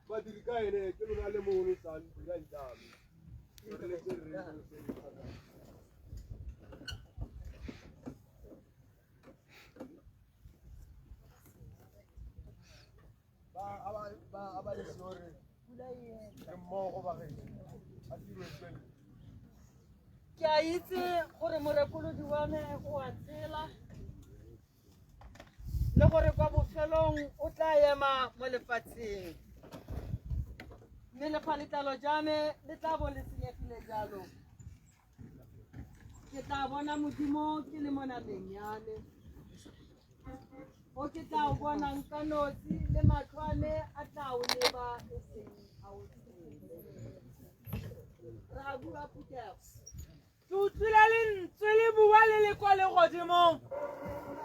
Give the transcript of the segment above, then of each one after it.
Badiri ka ene ke lona le mongwe sa dirang jalo. Re le tse re ba ba ba le sore re mmogo ba gešo a tirwe tswele. Ke a itse gore morekolodi wa me o a tshela le gore kwa bofelong o tla ema mo lefatsheng, mme le fa letlalo ja me le tla bo le senyegile jalo, ke tla bona Modimo ke le mo nameng ya me, o ke tla o bonang ka nosi le matlho a me a tla o leba e seng a o sele. Re a bua phuthego. Ke utlwile lentswe le bua le le kwa legodimong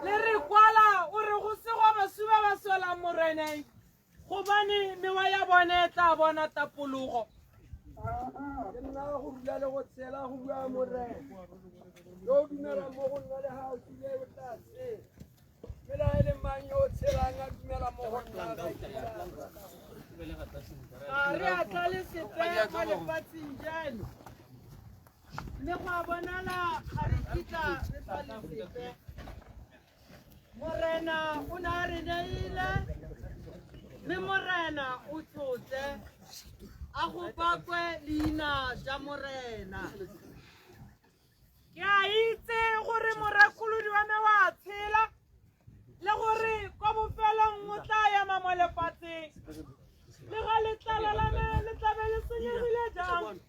le re kwala o re go segwa baswi ba ba swelang Moreneng, gobane mewa ya bone e tla bona tapologo. Ke nna go rula le go tshela, go bua Morena. Yo o dumelang mo go nna le ga o tsile o tla tshela, mme le ga e le mang yo o tshelang a dumela mo go nna ga Ga re a tlale sepe mo lefatsheng jeno, mme go a bonala ga re kitla re tswa le sepe. Morena o ne a re neile, mme Morena o tshotse, a go bakwe leina ja Morena. Ke a itse gore morekolodi wa me wa tshela le gore kwa bofelong o tla ema mo lefatsheng, le ga letlalo la me le tlabe le senyegile jang,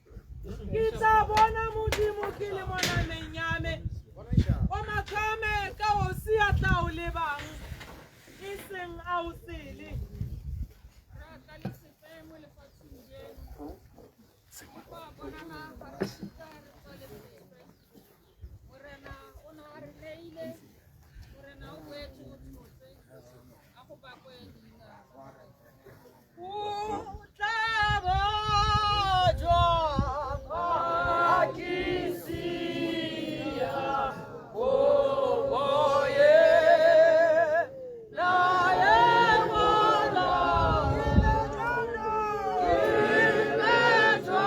ke tla bona Modimo ke le mo nameng ya me, o matlho a me ka osi a tla o lebang e seng a o sele. Re a tla le sepe mo lefatsheng jeno, go a bonala ga re kitla re tswa le sepe. Morena o ne a re neile, Morena o boetse o tshotse, a go bakwe leina la Morena. O tla bojwa kwa ke sia o boye na ye bona ke lejwa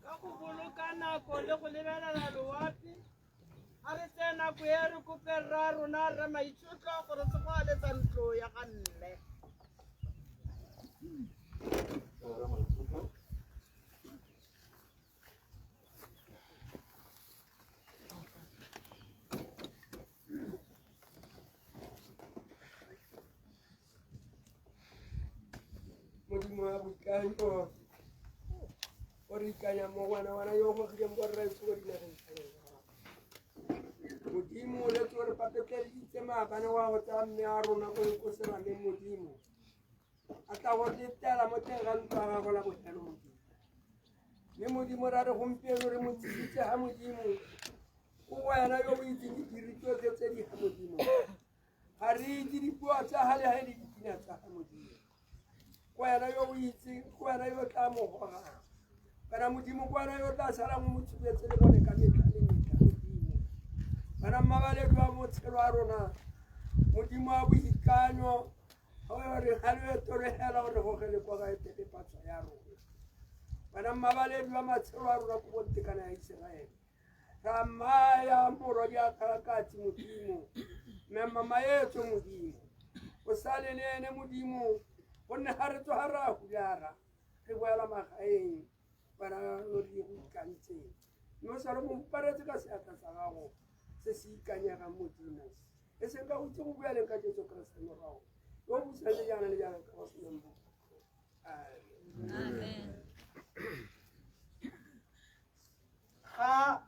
Ka go boloka nako le go lebelela loapi, a re tseye nako e re kope rra rona Rre Maitshotlo gore se go aletsa ntlo ya ga mme. Modimo wa boikanyo o re ikanya mo go wena, wena yo o gogileng borraetsho ko dinageng tsa Modimo o letse o re papetleditse maabane wa go tsaya mme a rona ko ko serameng. Modimo a tla go letela mo teng ga ntlo ya gago la bofelo, Modimo. Mme Modimo ra re gompieno re mo tsisitse ga Modimo ko wena yo o itseng diphiri tsotlhe tse di ga Modimo. Ga re itse dipuo tsa ga le ga e le dipina tsa ga Modimo. Ko wena yo o itseng, ko wena yo o tla mo gogang kana Modimo, ko wena yo o tla salang o mo tshubetse le bone ka metlha le metlha, Modimo. Bana mmabaledi wa motshelo wa rona, Modimo wa boikanyo, gore ga le etologela gore gogele kwa ga etele patsa ya rona. Bana mmabaledi wa matshelo a rona ko bontekana ya Iseraele, Ramaya morwadi a kgalakatsi, Modimo, mme mamaetso, Modimo, o sale le ene, Modimo, gonne ga re tsoga re a hulara re boela magaeng bana re go ikantseng, mme o sale mo mparetse ka seatla sa gago se se ikanyegang, Modimo, e seng ka go itse go bua leng ka Jesu Keresete morago yo o busang le jaana le jaana ka go senang bokhutlo. Amen. Amen. Ga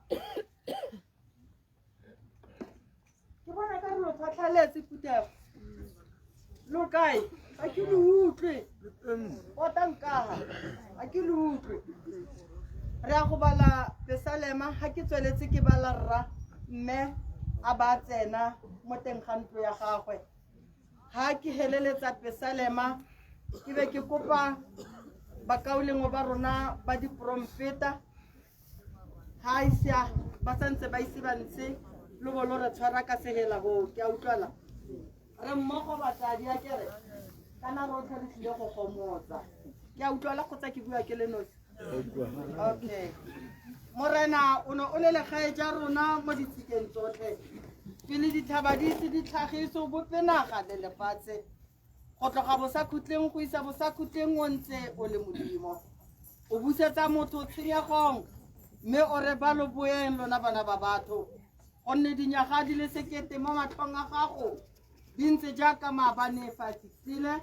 ke bona ka re lo tlhatlhaletse phuthego lo kae ga ke lo utlwe ota nkaga ga ke lo utlwe re ya go bala pesalema ga ke tsweletse ke bala rra mme a ba tsena mo teng ga ntlo ya gagwe ga ke heleletsa pesalema ke be ke kopa bakaulengwe ba rona ba diprompeta ga ise ba santse ba ise ba ntshe lo bo lo re tshwara ka segela go ke a utlwala re mmogo batsadi a kere kana rotlhe re tlile go gomotsa ke a utlwala kgotsa ke bua ke le nosi okay morena o ne o le legae ja rona mo ditshikeng tsotlhe pele dithaba di ise di tlhagise o bope naga le lefatshe go tloga bosakhutleng go isa bosakhutleng o ntse o le modimo o busetsa motho tshenyegong mme o re ba lo boeng lona bana ba batho gonne dinyaga di le sekete mo matlhong a gago di ntse jaaka maabane fa fitlhile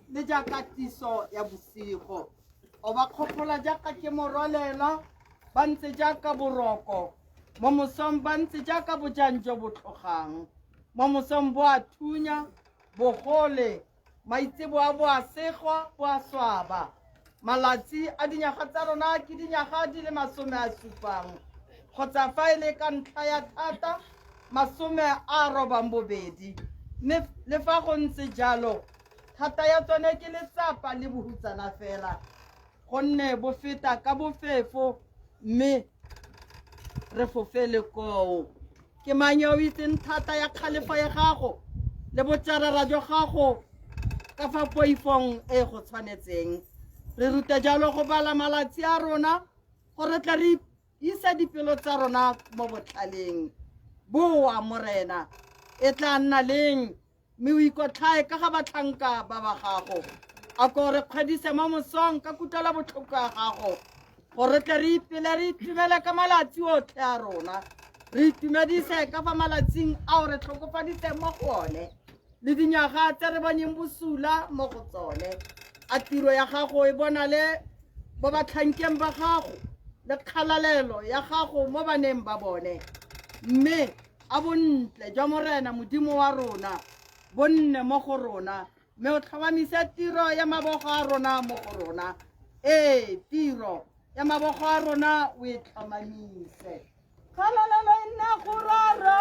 le jaaka tiso ya bosigo o ba kgophola jaaka ke morwalela ba ntse jaaka boroko mo mosong ba ntse jaaka bojang jo bo tlhogang mo mosong bo a thunya bogole maitsebo a bo a segwa bo a swaba malatsi a dinyaga tsa rona ke dinyaga di le 70 kgotsa fa e le ka ntlha ya thata 98 mme le fa go ntse jalo thata ya tsone ke letsapa le bohutsana fela gonne bo feta ka bofefo mme re fofele koo ke mang yo o itseng thata ya kgalefo ya gago le botšarara jwa gago ka fa poifong e go tshwanetseng re rute jalo go bala malatsi a rona gore tla re isa dipelo tsa rona mo botlhaleng boa morena e tla nna leng mme o ikotlhae ka ga batlhanka ba ba gago a ko re kgwedise mo mosong ka kutlwela botlhoko ya gago gore tle re ipele re itumele ka malatsi otlhe a rona re itumedise ka fa malatsing ao re tlhokofaditseng mo go one le dinyaga tse re boneng bosula mo go tsone a tiro ya gago e bonale mo batlhankeng ba gago le kgalalelo ya gago mo baneng ba bone mme a bontle jwa morena modimo wa rona bo nne mo go rona mme o tlhomamise tiro ya mabogo a rona mo go rona ee tiro ya mabogo a rona o e tlhomamise kgalalelo e nna go rara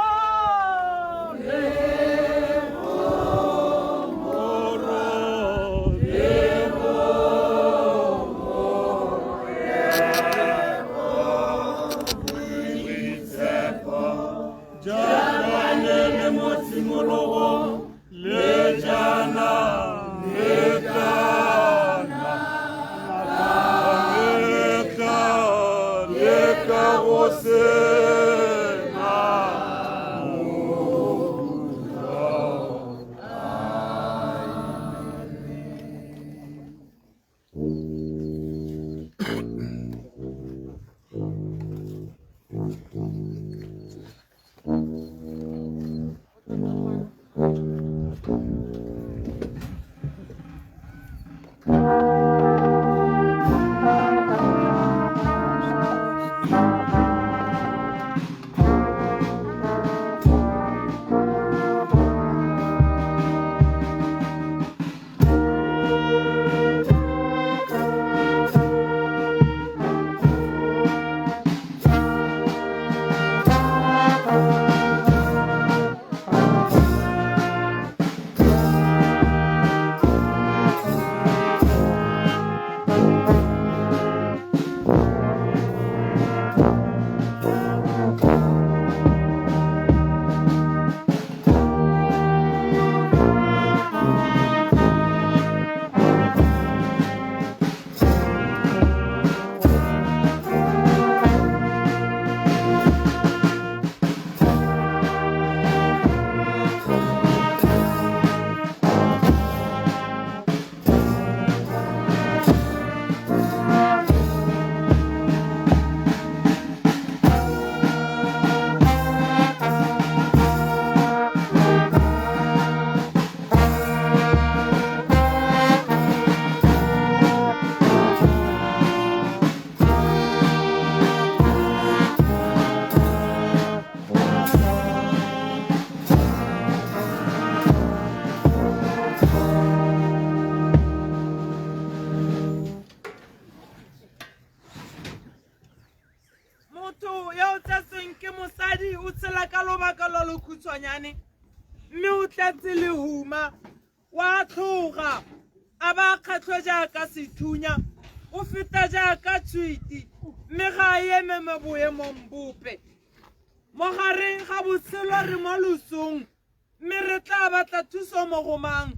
Jaaka ne le mo tshimologong le jaana le kana ka le ka go sena. Motho yo o tsetsweng ke mosadi o tshela ka lobaka lo lo khutshwanyane mme o tletse lehuma wa tlhoga a ba kgatlhwe jaaka sethunya o feta jaaka tshwiti mme ga a eme mo boemong bope mo gareng ga botshelo re mo losong mme re tla batla thuso mo go mang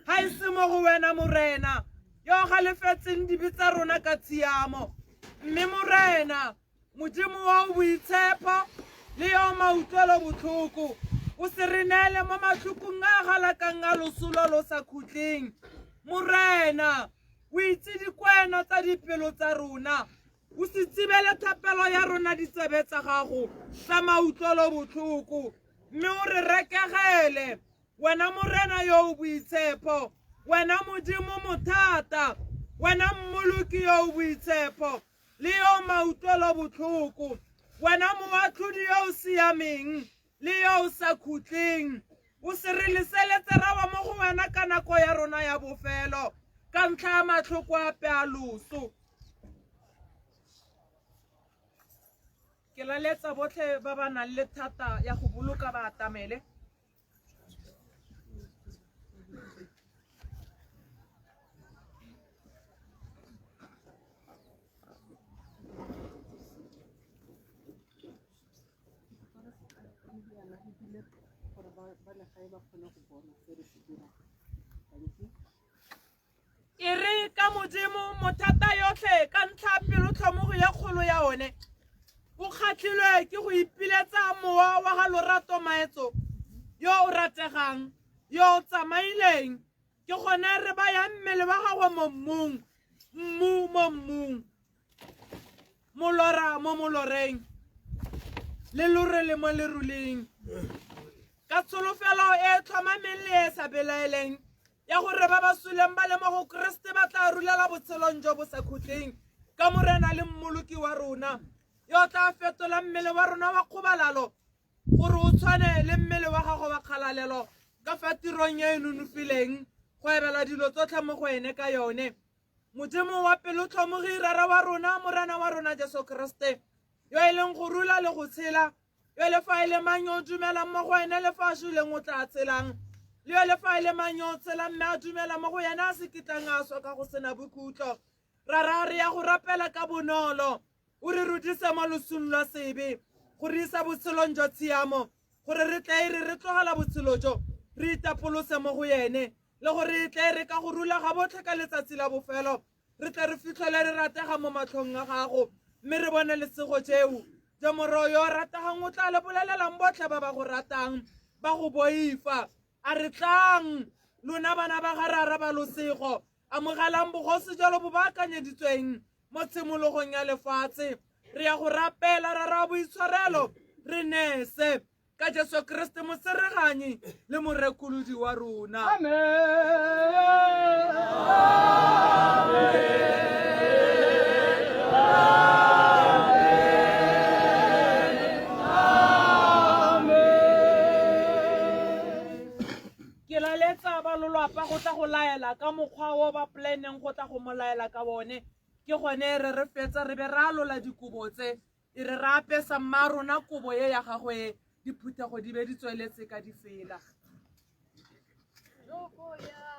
ga e se mo go wena morena yo galefetseng dibe tsa rona ka tshiamo mme morena modimo wa o boitshepo le yo mautlwelo botlhoko o se re neele mo matlhokong a galakang a loso lo lo sa khutleng morena o itse dikweno tsa dipelo tsa rona o se tsibele thapelo ya rona ditsebe tsa gago tsa mautlwelo botlhoko mme o re rekegele wena morena yo o boitshepo wena modimo mothata wena mmoloki yo o boitshepo le yo mautlwelo botlhoko wena moatlhodi yo o siameng le yo o sa khutleng o se re leseletse rawa mo go wena ka nako ya rona ya bofelo ka ntlha ya matlhoko ape a loso ke laletsa botlhe ba ba nang le thata ya go boloka ba atamele E re ka Modimo mothata yotlhe ka ntlha pelotlhomogo ya kgolo ya one o kgatlhilwe ke go ipiletsa mowa wa ga Lorato Maetso yo o rategang yo o tsamaileng ke gone re bayang mmele wa gagwe mo mmung mmu mo mmung molora mo moloreng le lorele mo leroleng ka tsholofelo e e tlhomameng le e sa belaeleng ya gore ba ba suleng ba le mo go Keresete ba tla rulela botshelong jo bo sa khutleng ka Morena le Mmoloki wa rona yo tla fetola mmele wa rona wa kgobalalo gore o tshwane le mmele wa gago wa kgalalelo ka fa tirong e e nonofileng go ebela dilo tsotlhe mo go ene ka yone Modimo wa pelotlhomogi rara wa rona Morena wa rona Jesu Keresete yo e leng go rula le go tshela yo le fa e le mang yo o dumelang mo go ene le fa a suleng o tla tshelang le yo le fa e le mang yo o tshelang mme a dumela mo go yena a se kitlang a swa ka go sena bokhutlo rara re ya go rapela ka bonolo o re rudise mo losung lwa sebe go re isa botshelong jwa tshiamo gore re tle e re re tlogela botshelo jo re itapolose mo go ene le gore e tle e re ka go rula ga botlhe ka letsatsi la bofelo re tle re fitlhele re ratega mo matlhong a gago mme re bone lesego jeo jo moroo yo o rategang o tla le bolelelang botlhe ba ba go ratang ba go boifa a re tlang lona bana ba ga rara ba losego amogelang bogosi jalo bo baakanyeditsweng mo tshimologong ya lefatshe re ya go rapela rara boitshwarelo re nese ka Jesu Kriste mosereganyi le morekolodi wa rona. Amen. Ke laletsa ba lolwapa go tla go laela ka mokgwa o ba planeng go tla go mo laela ka bone ke gone re re fetsa re be re alola dikobo tse E re ra apesa mma rona kobo e ya gagwe diphuthego di be di tsweletse ka difela. Joko ya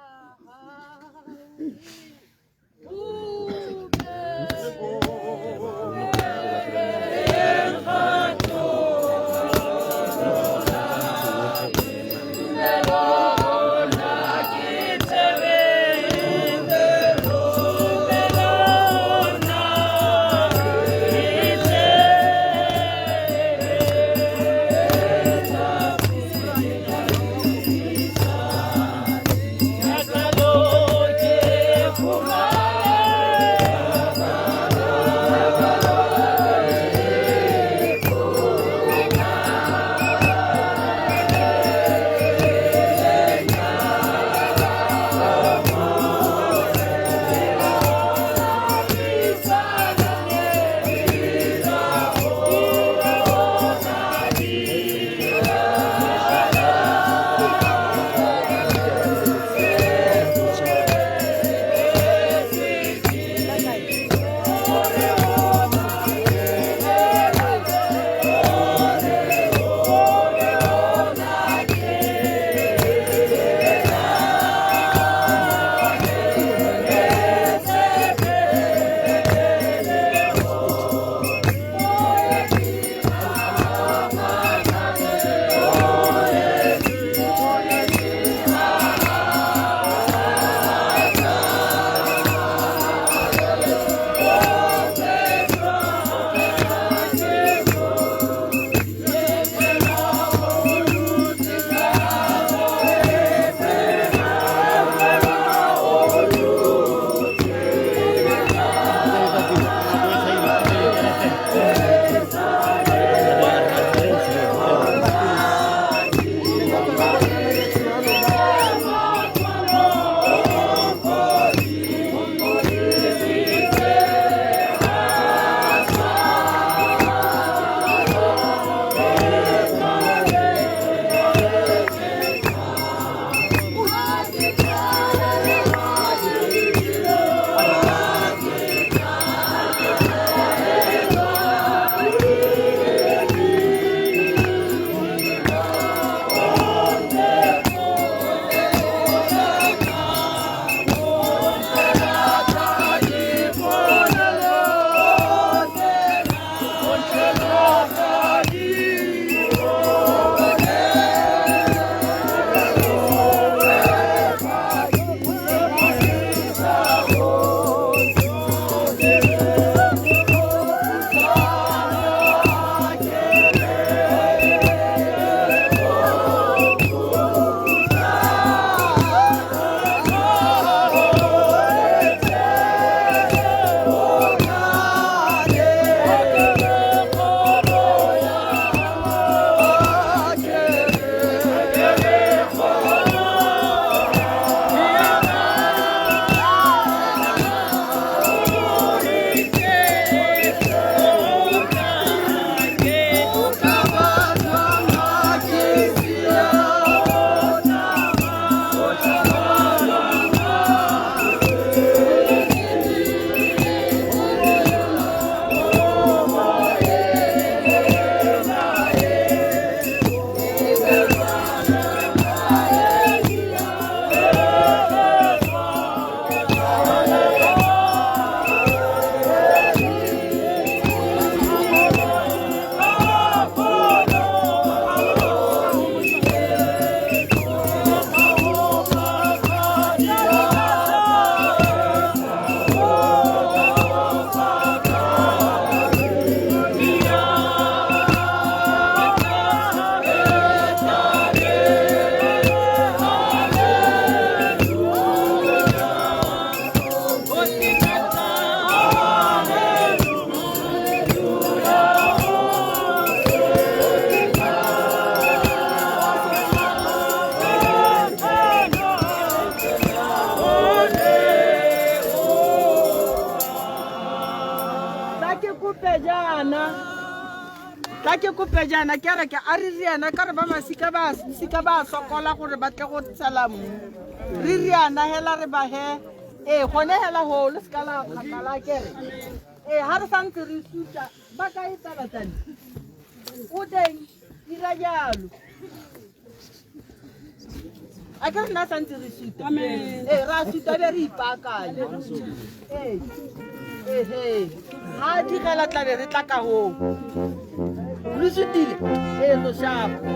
kope jaana tla ke kope jaana ke re ke a re riana ka re ba masika ba sika ba sokola gore ba tle go tshela mmu re riana hela re ba he ee gone hela go le seka la kgakala kere ee ga re santse re suta ba ka e tsabatsane o teng dira jalo a ke rena santse re suta ee ra suta be re ipaakanya ee ehe ga a digela tlabe re tla ka goo lo sutile ee lo shapo.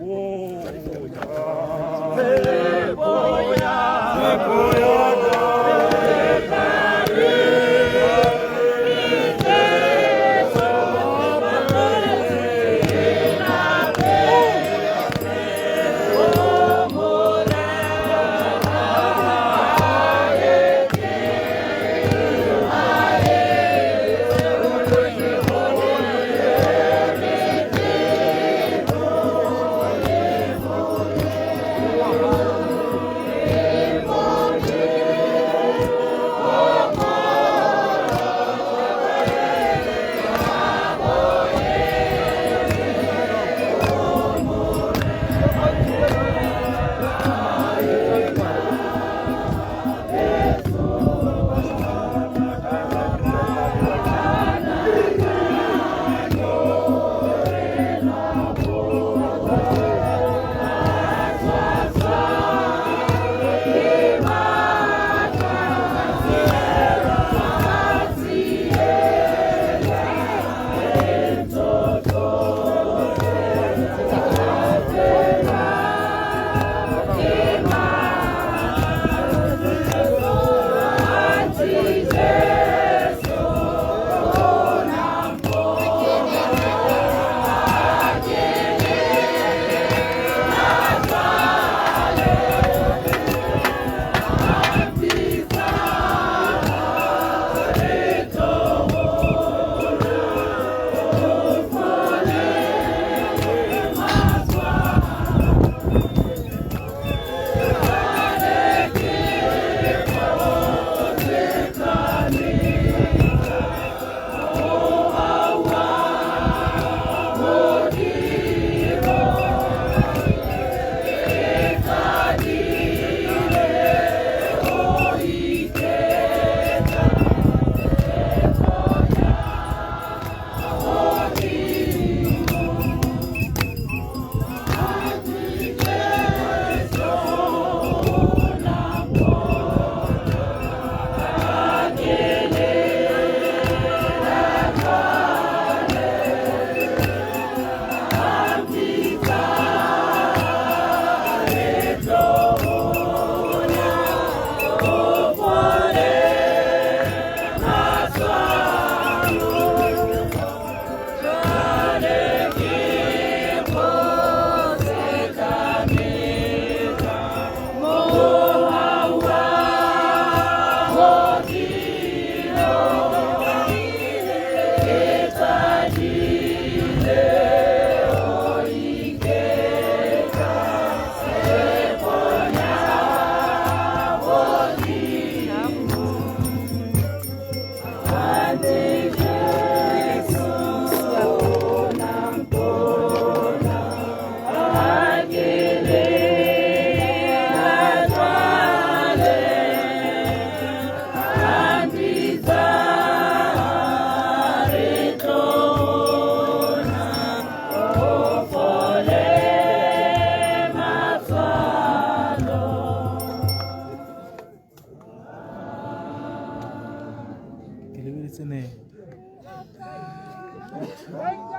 Oh! Oh!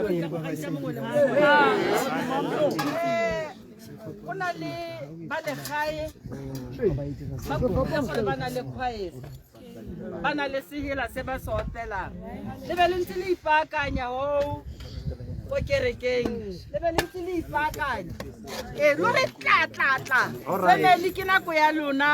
Mongwe le mongwe. Go na le ba legae ba kopile gore ba na le kgwaere, ba na le sehela se ba se opelang. Le be le ntse le ipaakanya oo ko kerekeng, le be le ntse le ipaakanya. Ee, lo re tla tla tla family, ke nako ya lona.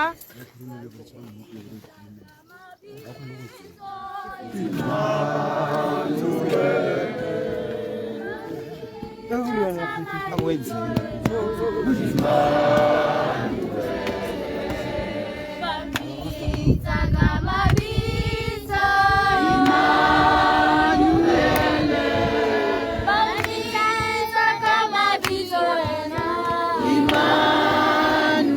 Bambitsa ka mabitso Emmanuel, Bambitsa ka mabitso ena Emmanuel,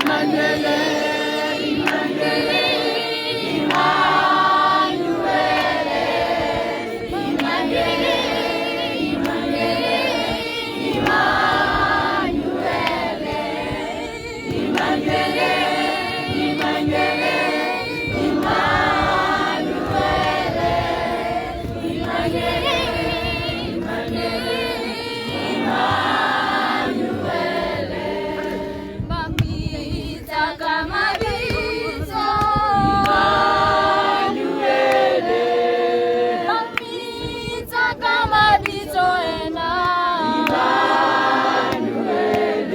Emmanuel, Bambitsa ka mabitso Emmanuel, Bambitsa ka mabitso ena Emmanuel,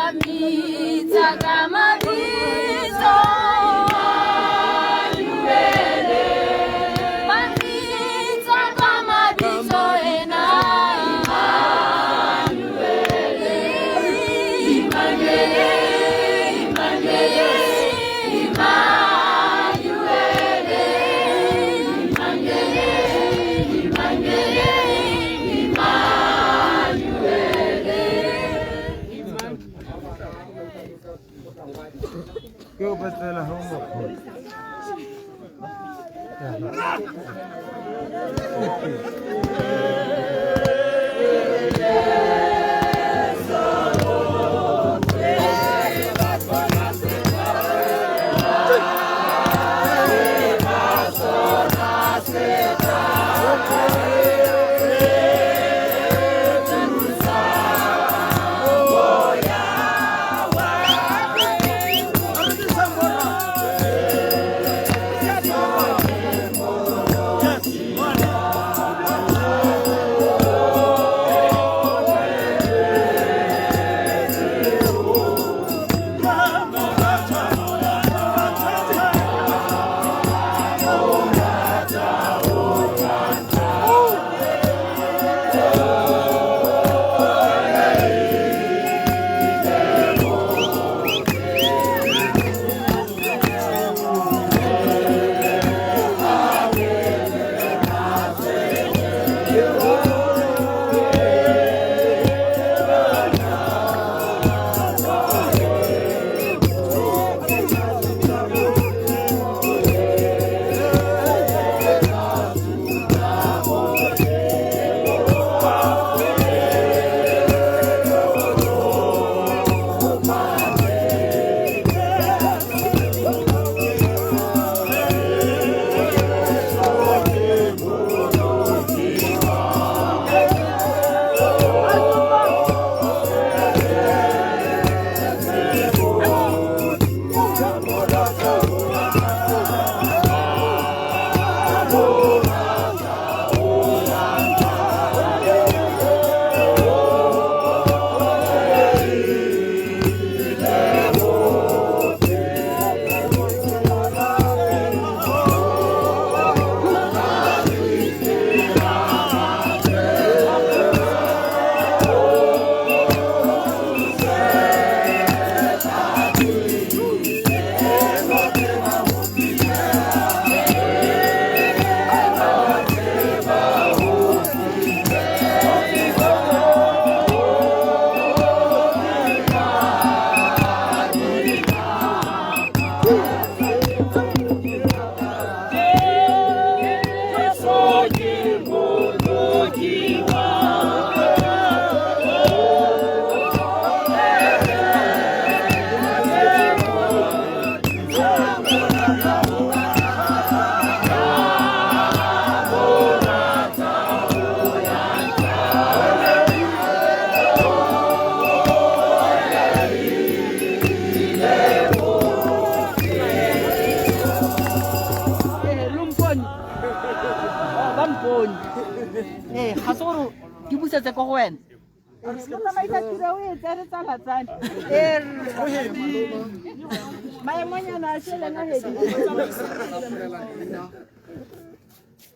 Bambitsa ka mabitso Emmanuel, Bambitsa ka mabitso ena Yes, one. busetse ko go wena. Motsamaisa tiro o e tsere tsala tsane. Maemonyana a šeleng a hedile.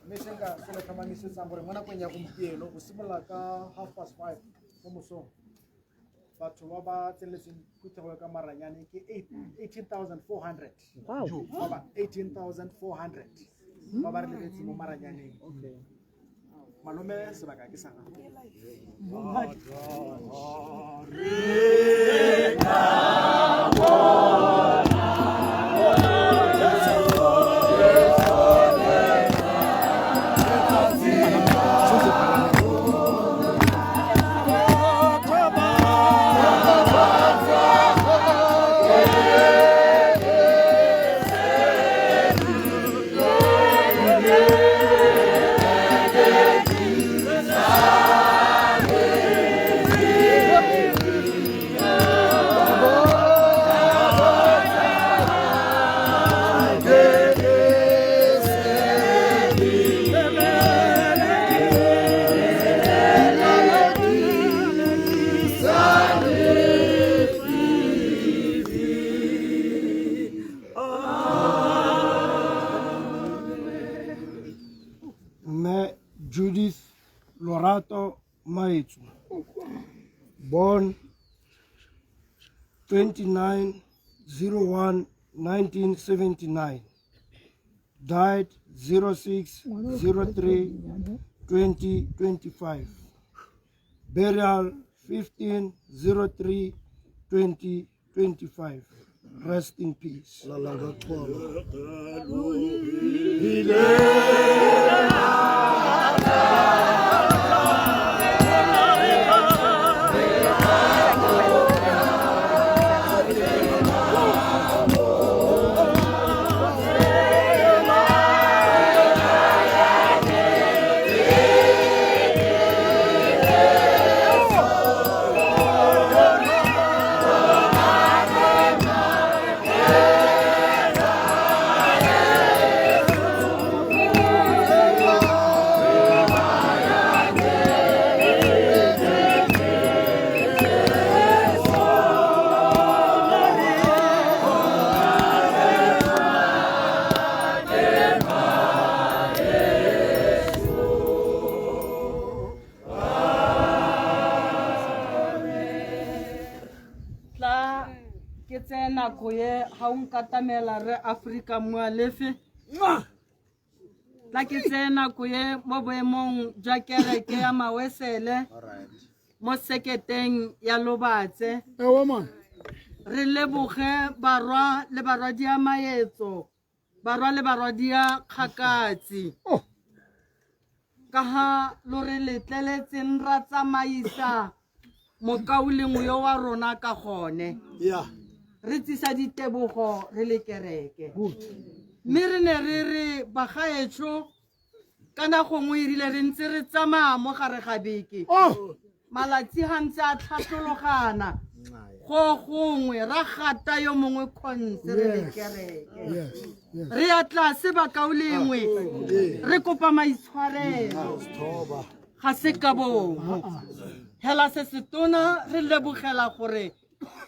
Mme se nka se le tlhomamisetsang gore mo nakong ya gompieno go simolola ka 5:30 mo mosong, batho ba ba tseneletseng phuthego ka maranyane ke 18,400. Ba ba 18,400 ba ba re lebetse mo maranyaneng. Malome, sebaka ke sa gago. Mme Judith Lorato Maetso, born 29/01/1979, died 06/03/2025, burial 15/03/2025. Rest in peace. Tla ke tseye nako ye ga o nkatamela re Afrika Moalefe. Tla ke tseye nako ye mo boemong jwa kereke ya Mawesele mo seketeng ya Lobatse. Re leboge barwa le barwadia Maetso, barwa le barwadia Kgakatsi. Ka ha lo re letleletseng ra tsamaisa mokaulengwe yo wa rona ka gone. Re tsisa ditebogo re le kereke. Mme re ne re re bagaetsho kana gongwe e rile re ntse re tsamaya mo gare ga beke. Malatsi ha ntse a tlhatlologana, go gongwe ra gata yo mongwe kgontse re le kereke. Re ya tlase bakaulengwe, re kopa maitshwarelo. Ga se ka bomo. Hela se setona re lebogela gore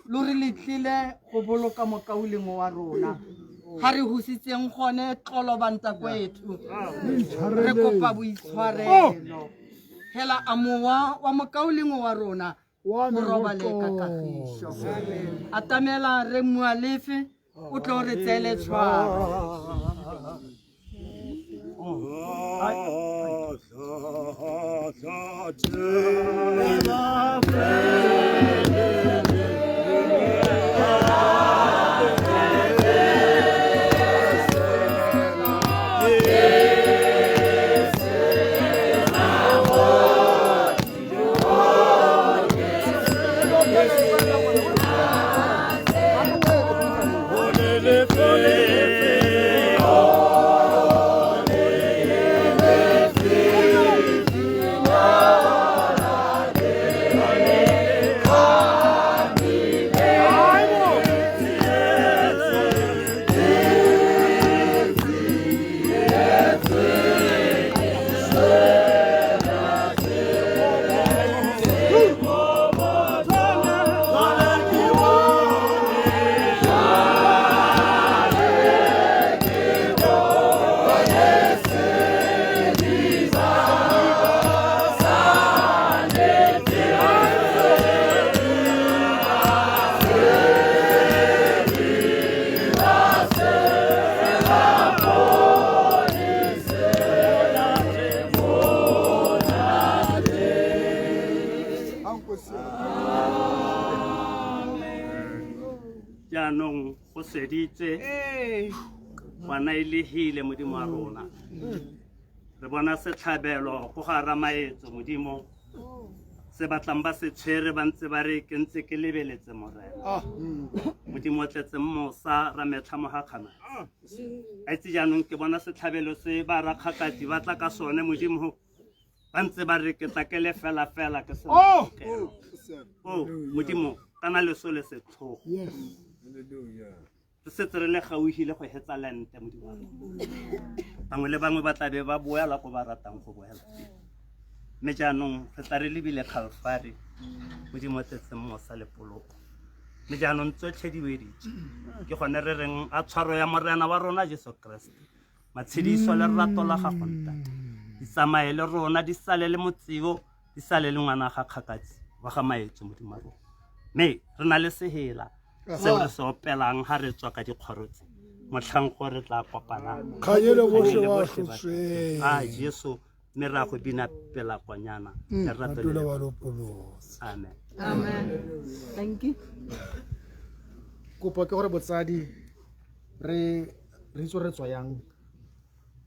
lo re letlile go boloka mokaulengwe wa rona. Ga re husitseng gone tlolobanta kwethu. Re kopa boitshwarelo. Hela a mowa wa mokaulengwe wa rona o robale ka kagišo. Atamela re Moalefe o tlo re tseele tshwaro. Amen. Jaanong go seditse ngwana e lehile modimo wa rona. Re bona setlhabelo go ga ramaetso modimo se batlang ba se tshwere ba ntse ba re ke ntse ke lebeletse morena. Modimo o tletse mosa ra metlha mo ga kgana. A itse jaanong ke bona setlhabelo se ba rakgakatsi ba tla ka sone modimo ba ntse ba re ke tla ke le fela fela ke se o modimo kana leso le setlhogo. Re setse re le gaufi le go hetsa lente modimo wa rona. Bangwe le bangwe ba tla be ba boela ko ba ratang go boela teng. Mme jaanong re tla re lebile Calvary modimo o tletseng mosa le poloko. Mme jaanong tsotlhe di weditswe. Ke gone re reng a tshwaro ya morena wa rona Jesu Kriste matshediso le rato la gago ntate di tsamaye le rona di sale le motseo di sale le ngwana ga kgakatsi wa ga maetso modimo wa rona. Mme re na le sehela seo re se opelang ga re tswa ka dikgoro tse motlhang go re tla kopanang. Kganye le botlhe ba hlotsweng. A Jesu mme ra go bina pela kwanyana. Lerato le le ba lopolotse. Amen. Amen. Thank you. Kopo ke gore botsadi re re itse re tswa yang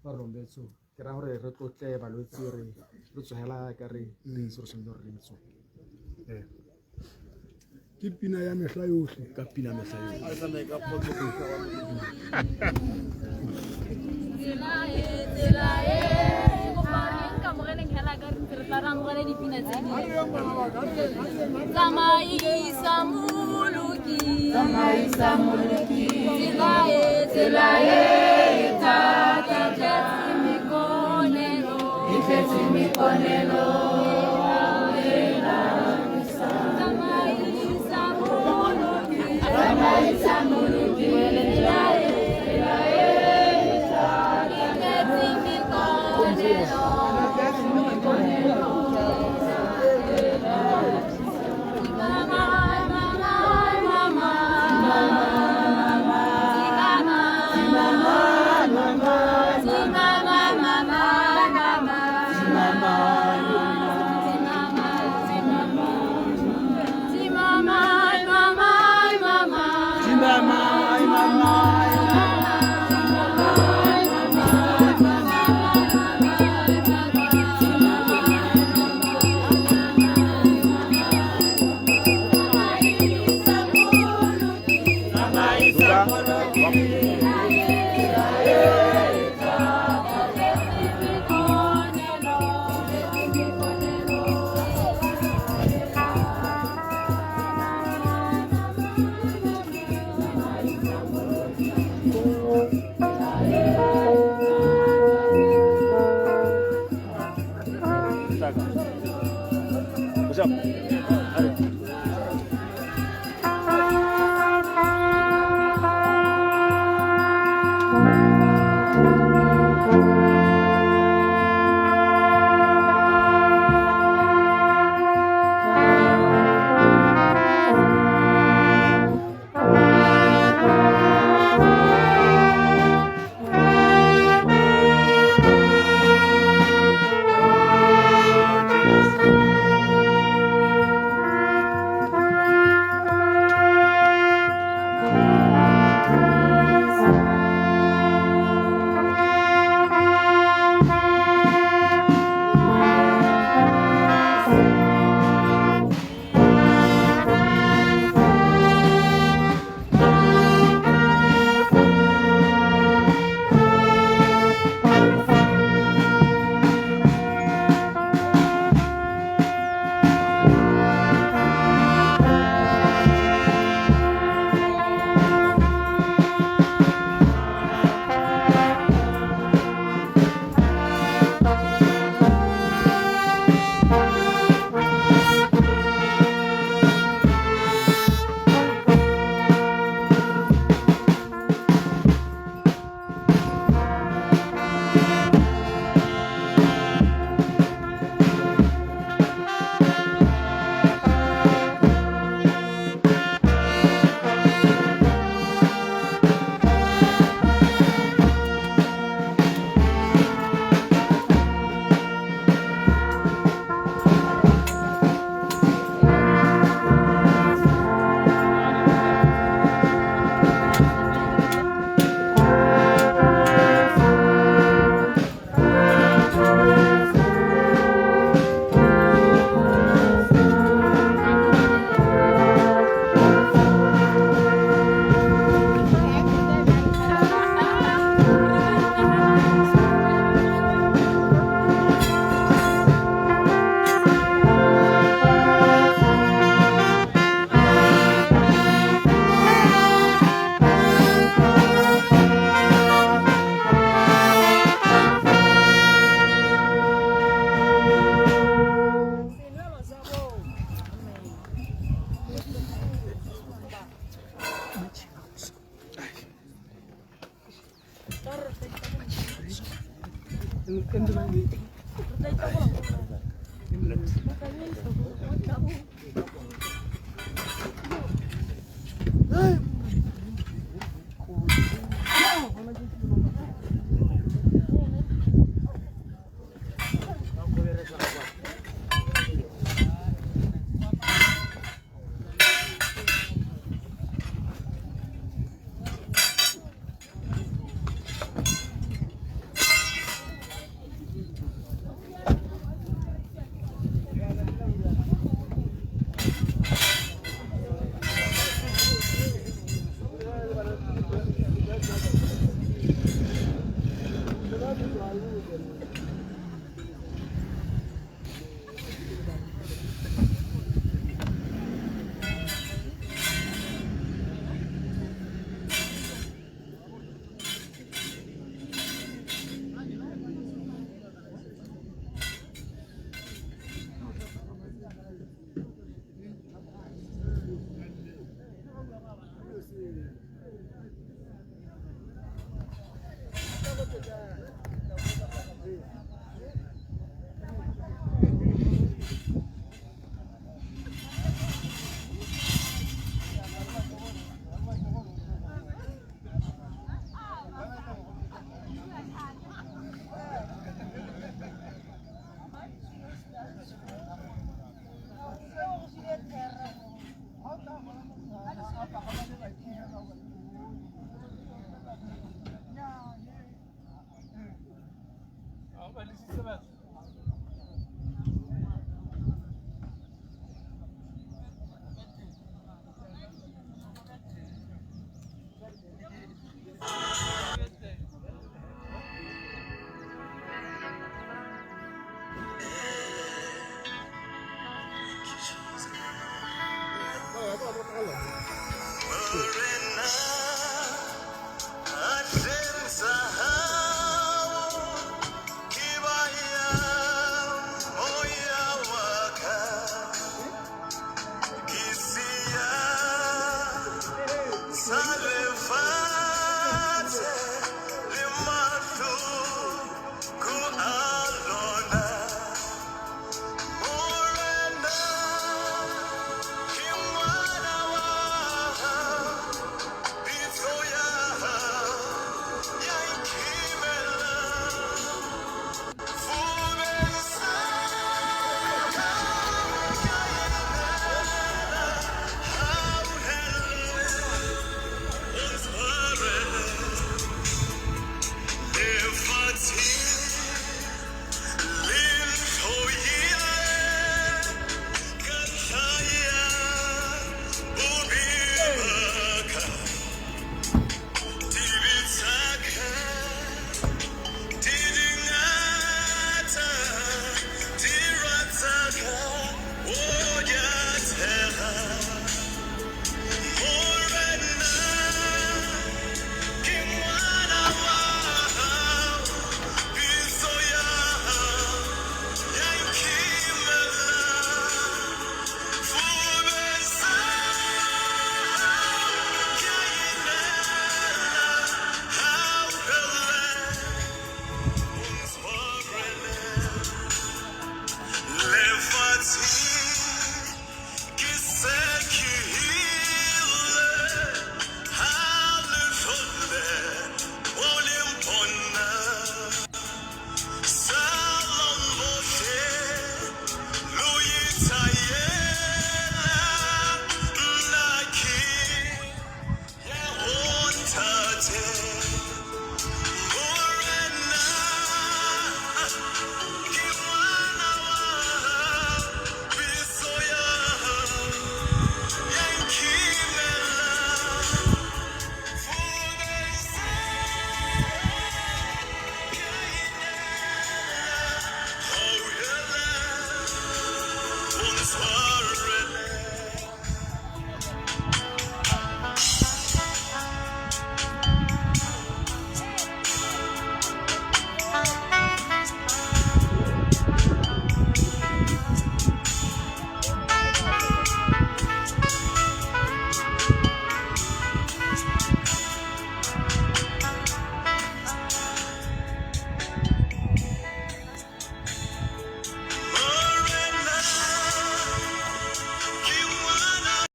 ba rombetso ke ra gore re tlotle balwetse re re tsogela ka re re itse re tshwanetse gore re tswe. Ke pina ya mehla yohle. Ka pina mehla yohle. Tsela e Tsamaisa moloki, tsamaisa moloki, tsela e thata, e tletse mekonelo, e tletse mekonelo. Tsamaisa moloki, tsamaisa moloki, tsela e thata, e tletse mekonelo, mekonelo. Mama, mama, mama, mama. Hey!